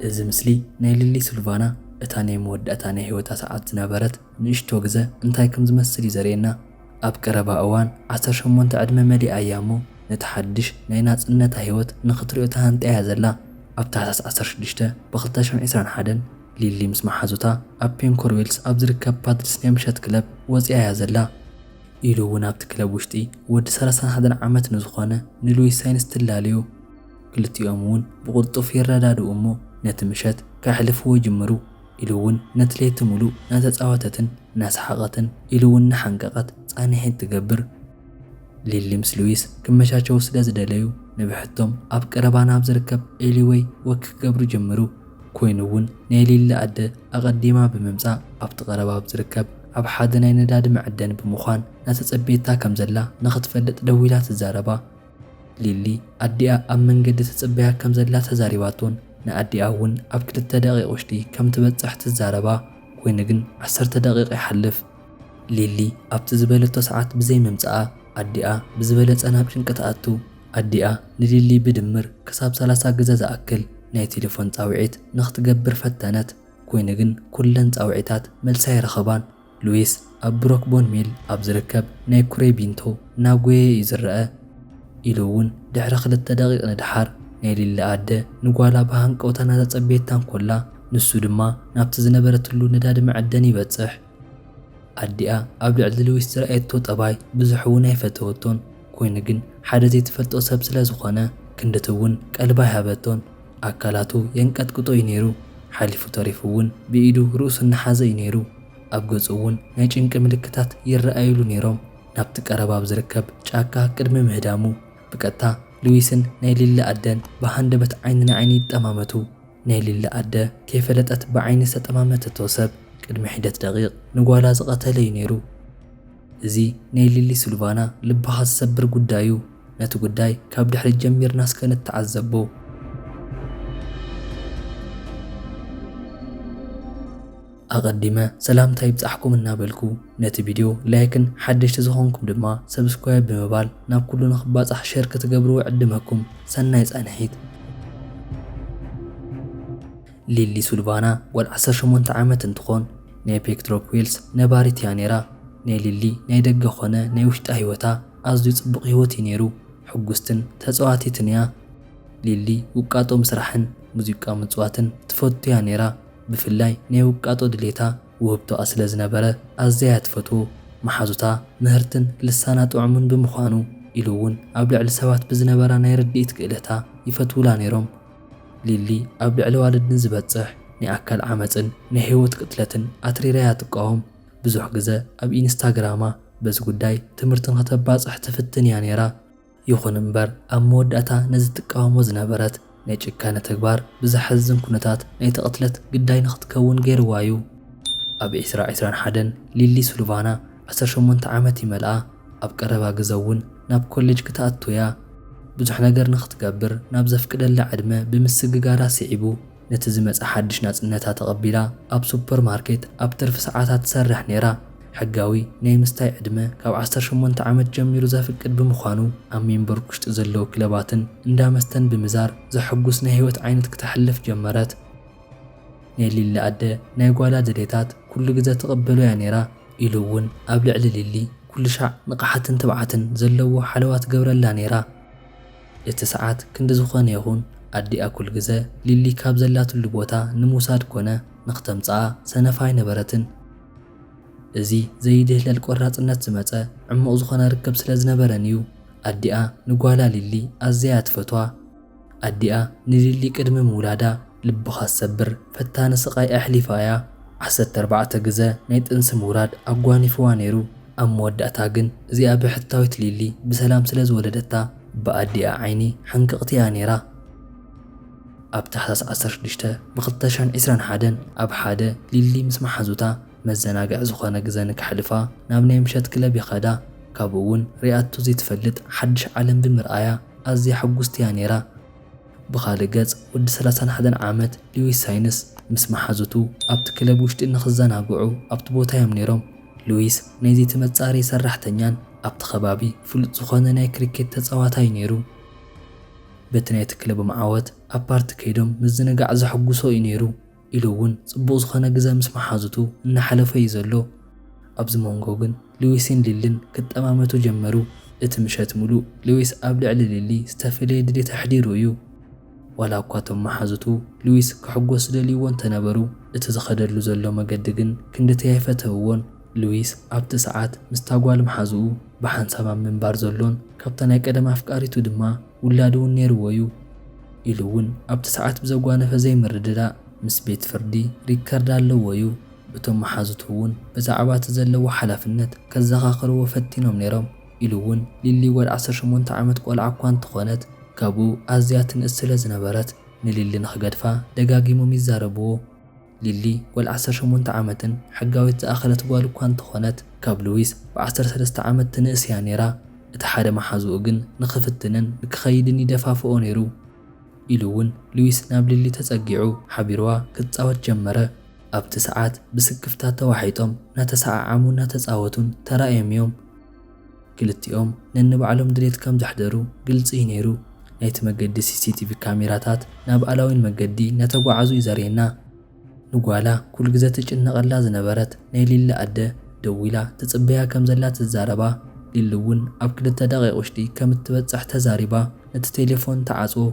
እዚ ምስሊ ናይ ሊሊ ሲልቫና፣ እታ ናይ መወዳእታ ናይ ህይወታ ሰዓት ዝነበረት ንእሽቶ ግዘ እንታይ ከም ዝመስል እዩ ዘርእየና። ኣብ ቀረባ እዋን ዓሰርተ ሸሞንተ ዕድመ መሊኣ እያ እሞ፣ ነቲ ሓድሽ ናይ ናጽነታ ህይወት ንኽትሪኦ ተሃንጥያ እያ ዘላ። ኣብ ታህሳስ ዓሰርተ ሽዱሽተ ብ ክልተ ሽሕን ዕስራን ሓደን፣ ሊሊ ምስ መሓዙታ ኣብ ፔንኮር ዌልስ ኣብ ዝርከብ ፓድልስ ናይ ምሸት ክለብ ወፂኣ እያ ዘላ። ኢሉ እውን ኣብቲ ክለብ ውሽጢ ወዲ ሰላሳን ሓደን ዓመት ንዝኾነ ንሉዊስ ሳይንስ ትላለዮ። ክልቲኦም እውን ብቕልጡፍ ይረዳድኡ እሞ፣ ነቲ ምሸት ከሕልፍዎ ይጅምሩ። ኢሉ እውን ነቲ ለይቲ ሙሉእ እናተፃወተትን እናሰሓቐትን፣ ኢሉ እውን እናሓንቀቐት ፃንሒት ትገብር። ሊሊ ምስ ሉዊስ ክመቻቸዉ ስለ ዝደለዩ፣ ንብሕቶም ኣብ ቀረባ ናብ ዝርከብ ኤሊወይ ወክ ክገብሩ ጀመሩ። ኮይኑ እውን ናይ ሊሊ ኣደ ኣቐዲማ ብምምጻእ፣ ኣብቲ ቀረባ ኣብ ዝርከብ ኣብ ሓደ ናይ ነዳዲ መዐደኒ ብምዃን እናተጸበየታ ከም ዘላ ንኽትፈልጥ ደዊላ ትዛረባ። ሊሊ ኣዲኣ ኣብ መንገዲ ትጽበያ ከም ዘላ ተዛሪባቶን፣ ንኣዲኣ እውን ኣብ ክልተ ደቂቕ ውሽጢ ከም ትበጽሕ ትዛረባ። ኮይኑ ግን ዓሰርተ ደቂቕ ይሓልፍ። ሊሊ ኣብቲ ዝበለቶ ሰዓት ብዘይ ምምጻኣ፣ ኣዲኣ ብዝበለጸ ናብ ጭንቂ ትኣቱ። ኣዲኣ ንሊሊ ብድምር ክሳብ ሰላሳ ግዘ ዝኣክል ናይ ቴሌፎን ጻውዒት ንኽትገብር ፈተነት። ኮይኑ ግን ኩለን ጻውዒታት መልሲ ኣይረኸባን። ሉዊስ ኣብ ብሮክቦን ሚል ኣብ ዝርከብ ናይ ኩሬ ቢንቶ እናጎየ እዩ ዝረአ። ኢሉ እውን ድሕሪ ክልተ ደቂቕ ንድሓር፣ ናይ ሊሊ ኣደ ንጓላ ብሃንቀውታ እናተጸበየታ እንኮላ፣ ንሱ ድማ ናብቲ ዝነበረትሉ ነዳዲ መዐደኒ ይበጽሕ። ኣዲኣ ኣብ ልዕሊ ሉዊስ ዝረኣየቶ ጠባይ ብዙሕ እውን ኣይፈተወቶን። ኮይኑ ግን ሓደ ዘይትፈልጦ ሰብ ስለ ዝኾነ፣ ክንድቲ እውን ቀልቢ ኣይሃበቶን። ኣካላቱ የንቀጥቅጦ እዩ ነይሩ። ሓሊፉ ተሪፉ እውን ብኢዱ ርእሱ እናሓዘ እዩ ነይሩ። ኣብ ገጹ እውን ናይ ጭንቂ ምልክታት ይረኣዩሉ ነይሮም። ናብቲ ቀረባ ኣብ ዝርከብ ጫካ ቅድሚ ምህዳሙ፣ ብቀጥታ ሉዊስን ናይ ሊሊ ኣደን ብሃንደበት ዓይኒ ንዓይኒ ይጠማመቱ። ናይ ሊሊ ኣደ ከይፈለጠት ብዓይኒ ዝተጠማመተቶ ሰብ ቅድሚ ሒደት ደቂቕ ንጓላ ዝቐተለ እዩ ነይሩ። እዚ ናይ ሊሊ ሲልቫና ልብኻ ዝሰብር ጉዳይ እዩ። ነቲ ጉዳይ ካብ ድሕሪት ጀሚርና እስከ ንተዓዘቦ። ኣቐዲመ ሰላምታ ይብጻሕኩም እናበልኩ፣ ነቲ ቪድዮ ላይክን ሓደሽቲ ዝኾንኩም ድማ ሰብስክራይብ ብምባል ናብ ኩሉ ንኽባጻሕ ሼር ክትገብርዎ ዕድመኩም። ሰናይ ጻንሒት። ሊሊ ሱልቫና ጓል ዓሰርተ ሸሞንተ ዓመት እንትኾን፣ ናይ ፔክትሮክ ዌልስ ነባሪት እያ ነይራ። ናይ ሊሊ ናይ ደገ ኾነ ናይ ውሽጣ ህይወታ ኣዝዩ ጽቡቕ ህይወት እዩ ነይሩ። ሕጉስትን ተጻዋቲትን እያ። ሊሊ ውቃጦ ምስራሕን ሙዚቃ ምጽዋትን ትፈቱ እያ ነይራ። ብፍላይ ናይ ውቃጦ ድሌታ ውህብቶኣ ስለ ዝነበረ ኣዝያ እያ ትፈትዎ። መሓዙታ ምህርትን ልሳና ጥዑምን ብምዃኑ፣ ኢሉ እውን ኣብ ልዕሊ ሰባት ብዝነበራ ናይ ርድኢት ክእለታ ይፈትውላ ነይሮም። ሊሊ ኣብ ልዕሊ ዋልድ ንዝበጽሕ ናይ ኣካል ዓመጽን ናይ ህይወት ቅትለትን ኣትሪራ እያ ትቃወም። ብዙሕ ግዘ ኣብ ኢንስታግራማ በዚ ጉዳይ ትምህርቲ ንኸተባጽሕ ትፍትን እያ ነይራ። ይኹን እምበር፣ ኣብ መወዳእታ ነዚ ትቃወሞ ዝነበረት ናይ ጭካነ ተግባር ብዘሕዝን ኩነታት ናይቲ ቅትለት ግዳይ ንኽትከውን ገይርዋ እዩ። ኣብ ዕስራ ዕስራን ሓደን ሊሊ ሱልቫና ዓሰርተ ሸሞንተ ዓመት ይመልኣ። ኣብ ቀረባ ግዘ እውን ናብ ኮሌጅ ክትኣቱ እያ። ብዙሕ ነገር ንኽትገብር ናብ ዘፍቅደላ ዕድመ ብምስግጋራ ስዒቡ፣ ነቲ ዝመጸ ሓድሽ ናጽነታ ተቐቢላ ኣብ ሱፐርማርኬት ኣብ ትርፊ ሰዓታት ትሰርሕ ነይራ። ሕጋዊ ናይ ምስታይ ዕድመ ካብ ዓሰርተ ሸሞንተ ዓመት ጀሚሩ ዘፍቅድ ብምዃኑ፣ ኣብ ሜምበርክ ውሽጢ ዘለዉ ክለባትን እንዳ መስተን ብምዛር ዘሐጉስ ናይ ህይወት ዓይነት ክተሕልፍ ጀመረት። ናይ ሊሊ ኣደ ናይ ጓላ ድሌታት ኩሉ ግዘ ትቕበሎ እያ ነይራ፣ ኢሉ እውን ኣብ ልዕሊ ሊሊ ኩሉ ሻዕ ንቕሓትን ትብዓትን ዘለዎ ሓለዋ ትገብረላ ነይራ። እቲ ሰዓት ክንዲ ዝኾነ ይኹን፣ ኣዲኣ ኩሉ ግዘ ሊሊ ካብ ዘላትሉ ቦታ ንምውሳድ ኮነ ንኽተምጽኣ ሰነፍ ኣይነበረትን። እዚ ዘይድህለል ቆራጽነት ዝመጸ ዕሙቕ ዝኾነ ርክብ ስለ ዝነበረን እዩ። ኣዲኣ ንጓላ ሊሊ ኣዝያ እያ ትፈትዋ። ኣዲኣ ንሊሊ ቅድሚ ምውላዳ ልብኻ ዝሰብር ፈታኒ ስቓይ ኣሕሊፋ እያ። ዓሰርተ ኣርባዕተ ግዘ ናይ ጥንሲ ምውራድ ኣጓኒፍዋ ነይሩ። ኣብ መወዳእታ ግን እዚኣ ብሕታዊት ሊሊ ብሰላም ስለ ዝወለደታ፣ ብኣዲኣ ዓይኒ ሕንቅቕቲ እያ ነይራ። ኣብ ታሕሳስ ዓሰርተ ሽዱሽተ ብ ክልተ ሽሕን ዕስራን ሓደን፣ ኣብ ሓደ ሊሊ ምስ መሓዙታ መዘናግዒ ዝኾነ ግዘ ንከሕልፋ ናብ ናይ ምሸት ክለብ ይኸዳ። ካብኡ እውን ሪኣቶ ዘይትፈልጥ ሓድሽ ዓለም ብምርኣያ ኣዝያ ሕጉስቲ እያ ነይራ። ብኻልእ ገጽ፣ ወዲ ሰላሳን ሓደን ዓመት ሉዊስ ሳይንስ ምስ መሓዙቱ ኣብቲ ክለብ ውሽጢ ንኽዘናግዑ ኣብቲ ቦታ እዮም ነይሮም። ሉዊስ ናይዚ ተመጻሪ ሰራሕተኛን ኣብቲ ከባቢ ፍሉጥ ዝኾነ ናይ ክሪኬት ተጻዋታይ ነይሩ። በቲ ናይቲ ክለቦም ዓወት ኣብ ፓርቲ ከይዶም ምዝንጋዕ ዘሐጉሶ እዩ ነይሩ ኢሉ እውን ጽቡቕ ዝኾነ ግዘ ምስ መሓዙቱ እናሓለፈ እዩ ዘሎ። ኣብዚ መንጎ ግን ሉዊስን ሊልን ክጠማመቱ ጀመሩ። እቲ ምሸት ሙሉእ ሉዊስ ኣብ ልዕሊ ሊሊ ዝተፈለየ ድሌት ኣሕዲሩ እዩ። ዋላ እኳ እቶም መሓዙቱ ሉዊስ ክሕጎስ ዝደልይዎ እንተነበሩ፣ እቲ ዝኸደሉ ዘሎ መገዲ ግን ክንድቲ ኣይፈተውዎን። ሉዊስ ኣብቲ ሰዓት ምስታ ጓል መሓዝኡ ብሓንሳብ ኣብ ምንባር ዘሎን ካብታ ናይ ቀደም ኣፍቃሪቱ ድማ ውላድ እውን ነይርዎ እዩ ኢሉ እውን ኣብቲ ሰዓት ብዘጓነፈ ዘይምርድዳእ ምስ ቤት ፍርዲ ሪከርድ ኣለዎ እዩ። እቶም መሓዙቱ እውን ብዛዕባ እቲ ዘለዎ ሓላፍነት ከዘኻኽርዎ ፈቲኖም ነይሮም ኢሉ እውን ሊሊ ጓል ዓሰርተ ሸሞንተ ዓመት ቆልዓ እኳ እንተኾነት ካብኡ ኣዝያ ትንእስ ስለ ዝነበረት ንሊሊ ንኽገድፋ ደጋጊሞም ይዛረብዎ። ሊሊ ጓል ዓሰርተ ሸሞንተ ዓመትን ሕጋዊት ዝኣኸለት ጓል እኳ እንተኾነት ካብ ሉዊስ ብ ዓሰርተ ሰለስተ ዓመት ትንእስ እያ ነይራ። እቲ ሓደ መሓዝኡ ግን ንኽፍትንን ንክኸይድን ይደፋፍኦ ነይሩ ኢሉ እውን ሉዊስ ናብ ሊሊ ተጸጊዑ ሓቢርዋ ክጻወት ጀመረ። ኣብቲ ሰዓት ብስክፍታ ተዋሒጦም እናተሰዓዓሙ እናተጻወቱን ተራእዮም እዮም። ክልቲኦም ነንባዕሎም ድሌት ከም ዘሕደሩ ግልጺ እዩ ነይሩ። ናይቲ መገዲ ሲሲቲቪ ካሜራታት ናብ ኣላዊን መገዲ እናተጓዓዙ እዩ ዘርእየና። ንጓላ ኩሉ ግዘ ትጭነቐላ ዝነበረት ናይ ሊሊ ኣደ ደዊላ ትጽበያ ከም ዘላ ትዛረባ። ሊሊ እውን ኣብ ክልተ ደቂቕ ውሽጢ ከም እትበጽሕ ተዛሪባ ነቲ ቴሌፎን ትዓጽዎ።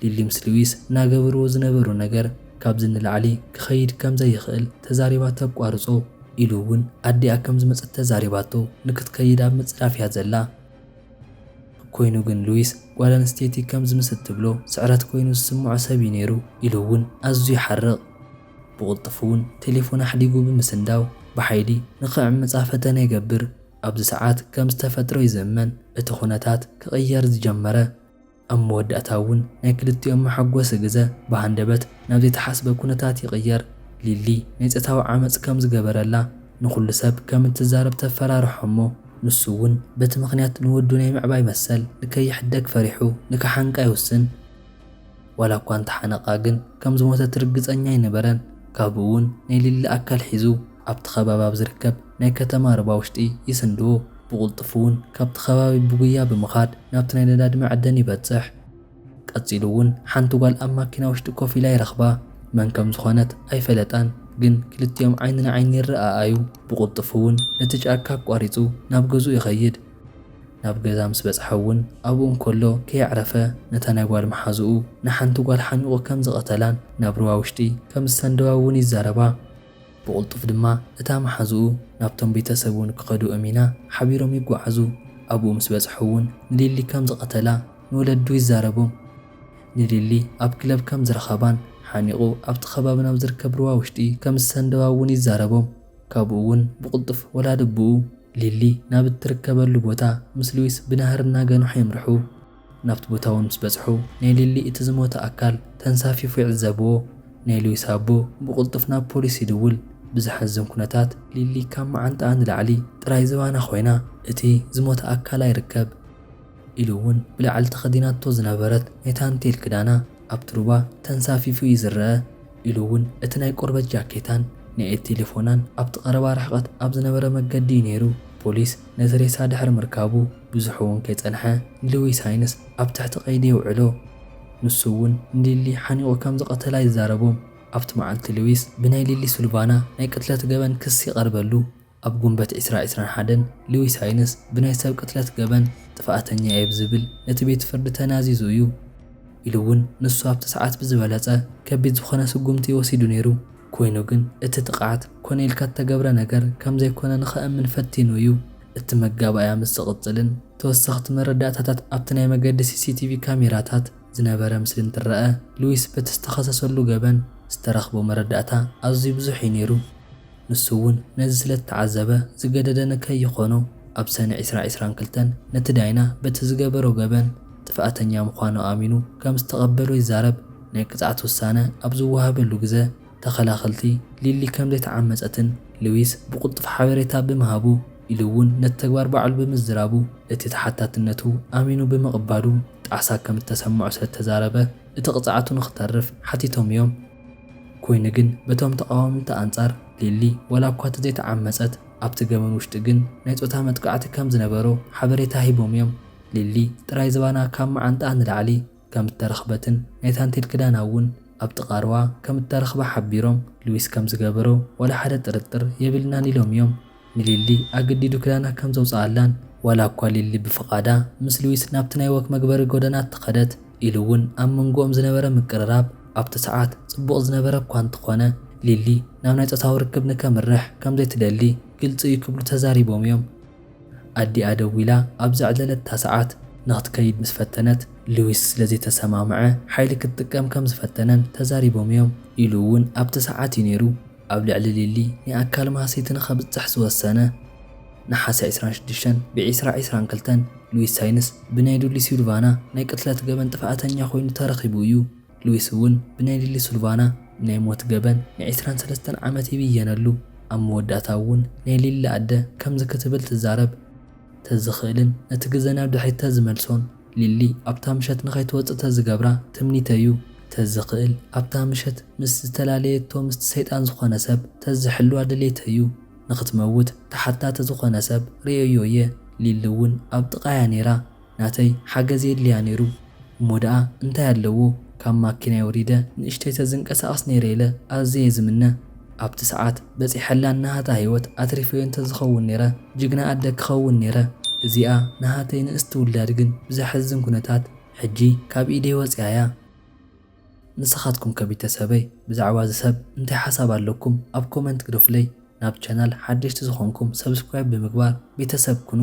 ሊሊ ምስ ሉዊስ እናገበርዎ ዝነበሩ ነገር ካብዚ ንላዕሊ ክኸይድ ከም ዘይኽእል ተዛሪባ ተቋርጾ ኢሉ እውን ኣዲኣ ከም ዝመጸት ተዛሪባቶ ንክትከይድ ኣብ ምጽዳፍ እያ ዘላ። ኮይኑ ግን ሉዊስ ጓል ኣንስተይቲ ከም ዝምስ እትብሎ ስዕረት ኮይኑ ዝስምዖ ሰብ እዩ ነይሩ ኢሉ እውን ኣዝዩ ይሓርቕ። ብቕልጥፍ እውን ቴሌፎን ኣሕዲጉ ብምስንዳው ብሓይሊ ንኽዕምጻ ፈተነ ይገብር። ኣብዚ ሰዓት ከም ዝተፈጥሮ እዩ ዝእመን እቲ ኩነታት ክቕየር ዝጀመረ። ኣብ መወዳእታ እውን ናይ ክልቲኦም መሐጎሲ ግዘ ብሃንደበት ናብ ዘይተሓስበ ኩነታት ይቕየር። ሊሊ ናይ ጾታዊ ዓመጽ ከም ዝገበረላ ንኹሉ ሰብ ከም እትዛረብ ተፈራርሖ እሞ ንሱ እውን በቲ ምኽንያት ንወዱ ናይ ምዕባይ መሰል ንከይሕደግ ፈሪሑ ንክሓንቃ ይውስን። ዋላ እኳ እንተሓነቓ ግን ከም ዝሞተት ርግጸኛ ኣይነበረን። ካብኡ እውን ናይ ሊሊ ኣካል ሒዙ ኣብቲ ከባቢ ኣብ ዝርከብ ናይ ከተማ ሩባ ውሽጢ ይስንድዎ። ብቕልጡፍ እውን ካብቲ ከባቢ ብጉያ ብምኻድ ናብቲ ናይ ነዳዲ መዐደኒ ይበጽሕ። ቀጺሉ እውን ሓንቲ ጓል ኣብ ማኪና ውሽጢ ኮፍ ኢላ ይረኽባ። መን ከም ዝኾነት ኣይፈለጣን፣ ግን ክልቲኦም ዓይኒ ንዓይኒ ይረኣኣዩ። ብቕልጡፍ እውን ነቲ ጫካ ኣቋሪጹ ናብ ገዝኡ ይኸይድ። ናብ ገዛ ምስ በጽሐ እውን ኣብኡ እንከሎ ከየዕረፈ ነታ ናይ ጓል መሓዝኡ ንሓንቲ ጓል ሓኒቑ ከም ዝቐተላን ናብ ሩባ ውሽጢ ከም ዝሰንደዋ እውን ይዛረባ። ብቕልጡፍ ድማ እታ መሓዝኡ ናብቶም ቤተሰቡ ንክኸዱ እሚና ሓቢሮም ይጓዓዙ። ኣብኡ ምስ በጽሑ እውን ንሊሊ ከም ዝቐተላ ንወለዱ ይዛረቦም። ንሊሊ ኣብ ክለብ ከም ዝረኸባን ሓኒቑ ኣብቲ ከባቢ ናብ ዝርከብ ሩባ ውሽጢ ከም ዝሰንደዋ እውን ይዛረቦም። ካብኡ እውን ብቕልጡፍ ወላዲ ኣቦኡ ሊሊ ናብ እትርከበሉ ቦታ ምስ ሉዊስ ብናህሪ እናገንሑ የምርሑ። ናብቲ ቦታ እውን ምስ በጽሑ ናይ ሊሊ እቲ ዝሞተ ኣካል ተንሳፊፉ ይዕዘብዎ። ናይ ሉዊስ ኣቦ ብቕልጡፍ ናብ ፖሊስ ይድውል። ብዘሕዝን ኩነታት ሊሊ ካብ መዓንጣኣ ንላዕሊ ጥራይ ዝባና ኮይና እቲ ዝሞተ ኣካላ ይርከብ ኢሉ እውን ብላዕሊ ተኸዲናቶ ዝነበረት ናይ ታንቴል ክዳና ኣብቲ ሩባ ተንሳፊፉ እዩ ዝረአ ኢሉ እውን እቲ ናይ ቆርበት ጃኬታን ናይ ኢድ ቴሌፎናን ኣብቲ ቀረባ ርሕቀት ኣብ ዝነበረ መገዲ እዩ ነይሩ። ፖሊስ ነቲ ሬሳ ድሕሪ ምርካቡ ብዙሕ እውን ከይጸንሐ ንሉዊስ ሃይንስ ኣብ ትሕቲ ቀይዲ የውዕሎ። ንሱ እውን ንሊሊ ሓኒቑ ከም ዝቐተላ ይዛረቦም። ኣብቲ መዓልቲ ሉዊስ ብናይ ሊሊ ሱልቫና ናይ ቅትለት ገበን ክሲ ይቐርበሉ። ኣብ ጉንበት ዕስራ ዕስራን ሓደን ሉዊስ ሃይንስ ብናይ ሰብ ቅትለት ገበን ጥፍኣተኛ እየ ብዝብል ነቲ ቤት ፍርዲ ተናዚዙ እዩ ኢሉ እውን ንሱ ኣብቲ ሰዓት ብዝበለጸ ከቢድ ዝኾነ ስጉምቲ ወሲዱ ነይሩ። ኮይኑ ግን እቲ ጥቕዓት ኮነ ኢልካ እተገብረ ነገር ከም ዘይኮነ ንኸእምን ፈቲኑ እዩ። እቲ መጋባእያ ምስ ዝቕጽልን ተወሰኽቲ መረዳእታታት ኣብቲ ናይ መገዲ ሲሲቲቪ ካሜራታት ዝነበረ ምስሊ እንትረኣ ሉዊስ በቲ ዝተኸሰሰሉ ገበን ዝተረኽቦ መረዳእታ ኣዝዩ ብዙሕ እዩ ነይሩ። ንሱ እውን ነዚ ስለ እተዓዘበ ዝገደደ ንከይኾኖ ኣብ ሰነ ዕስራ ዕስራን ክልተን ነቲ ዳይና በቲ ዝገበሮ ገበን ጥፍኣተኛ ምዃኑ ኣሚኑ ከም ዝተቐበሎ ይዛረብ። ናይ ቅጽዓት ውሳነ ኣብ ዝወሃበሉ ግዘ ተኸላኸልቲ ሊሊ ከም ዘይተዓመጸትን ሉዊስ ብቕልጡፍ ሓበሬታ ብምሃቡ ኢሉ እውን ነቲ ተግባር ባዕሉ ብምዝራቡ እቲ ተሓታትነቱ ኣሚኑ ብምቕባሉ ጣዕሳ ከም እተሰምዖ ስለ እተዛረበ እቲ ቅጽዓቱ ንኽተርፍ ሓቲቶም እዮም። ኮይኑ ግን በቶም ተቓወምቲ ኣንጻር ሊሊ ዋላ እኳ ተዘይተዓመጸት ኣብቲ ገበን ውሽጢ ግን ናይ ጾታ መጥቃዕቲ ከም ዝነበሮ ሓበሬታ ሂቦም እዮም። ሊሊ ጥራይ ዝባና ካብ መዓንጣኣ ንላዕሊ ከም እተረኽበትን ናይ ታንቴል ክዳና እውን ኣብቲ ቃርዋ ከም እተረኽበ ሓቢሮም፣ ሉዊስ ከም ዝገበሮ ዋላ ሓደ ጥርጥር የብልናን ኢሎም እዮም ንሊሊ ኣገዲዱ ክዳና ከም ዘውፅኣላን። ዋላ እኳ ሊሊ ብፍቓዳ ምስ ሉዊስ ናብቲ ናይ ወክ መግበሪ ጎደና እተኸደት ኢሉ እውን ኣብ መንጎኦም ዝነበረ ምቅርራብ ኣብቲ ሰዓት ፅቡቕ ዝነበረ እኳ እንተኾነ፣ ሊሊ ናብ ናይ ፆታዊ ርክብ ንከምርሕ ከም ዘይትደሊ ግልፂ እዩ ክብሉ ተዛሪቦም እዮም። ኣዲኣ ደዊላ ኣብ ዘዕለለታ ሰዓት ንኽትከይድ ምስ ፈተነት፣ ሉዊስ ስለ ዘይተሰማምዐ ሓይሊ ክትጥቀም ከም ዝፈተነን ተዛሪቦም እዮም ኢሉ እውን ኣብቲ ሰዓት እዩ ነይሩ ኣብ ልዕሊ ሊሊ ናይ ኣካል ማህሰይቲ ንኸብጽሕ ዝወሰነ። ነሓሰ ዕስራን ሽዱሽተን ብ ዕስራ ዕስራን ክልተን ሉዊስ ሳይንስ ብናይ ዱሊ ሲልቫና ናይ ቅትለት ገበን ጥፍኣተኛ ኮይኑ ተረኺቡ እዩ። ሉዊስ እውን ብናይ ሊሊ ሲልቫና ናይ ሞት ገበን ን ዕስራን ሰለስተን ዓመት ይብየነሉ። ኣብ መወዳእታ እውን ናይ ሊሊ ኣደ ከምዚ ክትብል ትዛረብ። ተዝኽእልን ነቲ ግዘ ናብ ድሕሪት ተዝመልሶን ሊሊ ኣብታ ምሸት ንኸይትወፅእ ተዝገብራ ትምኒተዩ። ተዝኽእል ኣብታ ምሸት ምስ ዝተፈላለየቶ ምስቲ ሰይጣን ዝኾነ ሰብ ተዝሕልዋ ድሌተዩ። ንኽትመውት ተሓታቲ ዝኾነ ሰብ ርእየዮ እየ። ሊሊ እውን ኣብ ጥቓያ ነይራ። ናተይ ሓገዝ የድልያ ነይሩ። እሞ ደኣ እንታይ ኣለዎ? ካብ ማኪናይ ወሪደ ንእሽተይ ተዝንቀሳቐስ ነይረ ኢለ ኣዝየ ዝምነ። ኣብቲ ሰዓት በጺሐላ ናሃታ ህይወት ኣትሪፈዮ እንተዝኸውን ነይረ ጅግና ኣደ ክኸውን ነይረ። እዚኣ ናሃተይ ንእስቲ ውላድ ግን ብዘሕዝን ኩነታት ሕጂ ካብ ኢደይ ወጺኣያ። ንስኻትኩም ከ ቤተሰበይ ብዛዕባ እዚ ሰብ እንታይ ሓሳብ ኣለኩም? ኣብ ኮመንት ግደፉለይ። ናብ ቻናል ሓደሽቲ ዝኾንኩም ሰብስክራይብ ብምግባር ቤተሰብ ኩኑ።